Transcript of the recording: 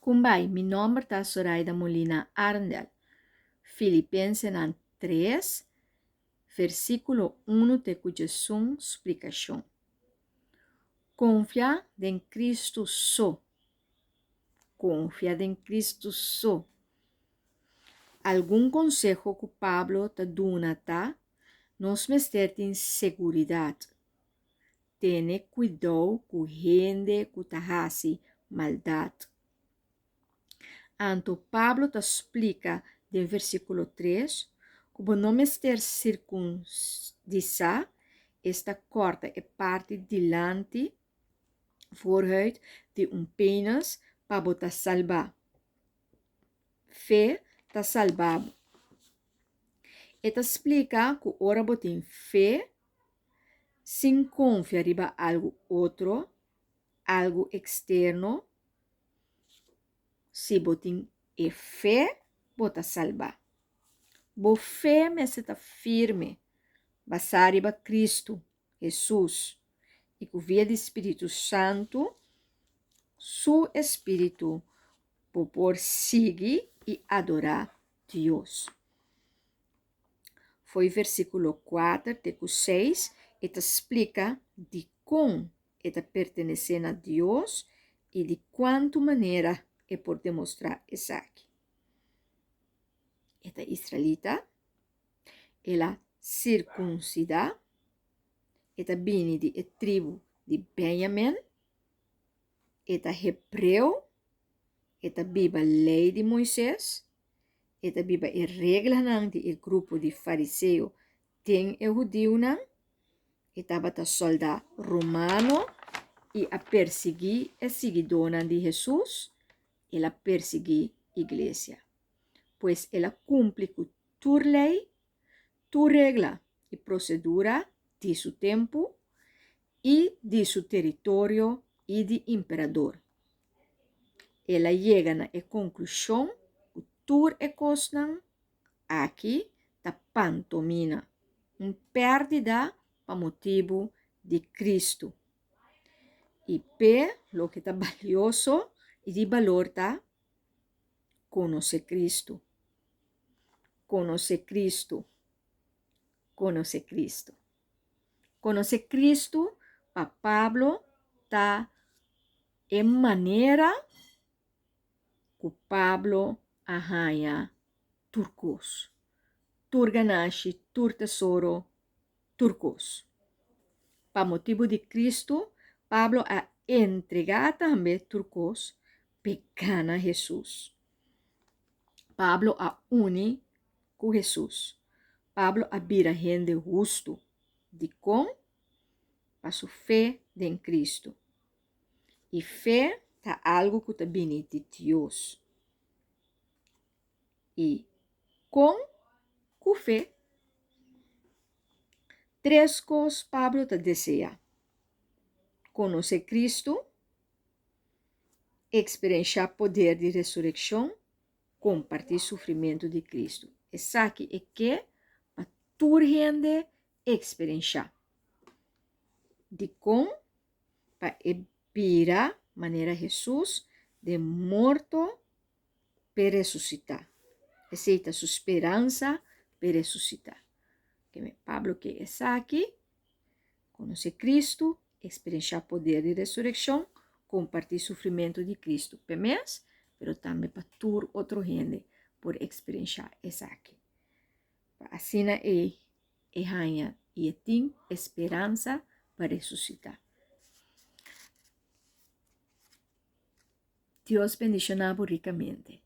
Kumbai, mi nomber ta Soraida Molina Arendel. Filipensenan 3, versíkulo 1 te ku 11 splikashon. Konfia den Kristu so. Konfia den Kristu so. Algun konseho ku Pablo ta duna ta, nos mester tin seguridat. Tene kuidou ku hende ku ta hasi maldat. Anto Pablo ta splika den versíkulo 3 ku bo no mester sirkunsisá, esta kòrta e parti dilanti, voorhuid, di un penis pa bo ta salbá. Fe ta salbá bo. E ta splika ku ora bo tin fe, sin konfia riba algu otro, algu eksterno, si bo tin e fe, bo ta salbá. Bo fe mester ta firme, basá riba Kristu, Hesus, i ku via di Spiritu Santu, Su Espiritu, bo por sigui i adorá Dios. Fo'i versíkulo kuater te ku seis e ta splika dikon e ta pertenesé na Dios i di kuantu manera e por demostrá esaki. E ta israelita, el a sirkunsidá, e ta bini di e tribu di Benjamin, e ta hebreo, e ta biba Lei di Moises, E ta biba e reglanan di e grupo di fariseo den e hudiunan. E tabata sòldá romano i a persiguí e siguidónan di Hesus. El a persiguí iglesia. Pues el a kumpli ku tur lei, tur regla i prosedura di su tempu i di su teritorio i di imperador. El a yega na e konklushon ku tur e kosnan aki ta pantomina, un pèrdida pa motibu di Kristu. I p'e loke ta balioso i di balor ta konosé Kristu. Konosé Kristu. Konosé Kristu. Konosé Kristu pa Pablo ta e manera ku Pablo a haña tur kos, tur ganashi, tur tesoro, tur kos. Pa motibu di Kristu, Pablo a entregá tambe tur kos p'e gana Hesus. Pablo a uni ku Hesus. Pablo a bira hende hustu. Dikon? Pa su fe den Kristu. I fe ta algu ku ta bini di Dios. I kon? Ku fe. Tres kos Pablo ta deseá, konosé Kristu, eksperenshá poder di resurekshon kompartí sufrimentu di Kristu. Esaki e ke pa tur hende eksperenshá. Dikon? Pa e bira manera Hesus den morto p'e resusitá. Esei ta su speransa p'e resusitá. Pablo ke esaki. Konosé Kristu, eksperenshá poder di resurekshon, kompartí sufrimentu di Kristu p'e mes, pero tambe pa tur otro hende por eksperenshá esaki. Pa asina ei e haña i e tin e speransa pa resusitá. Dios bendishoná bo rikamente.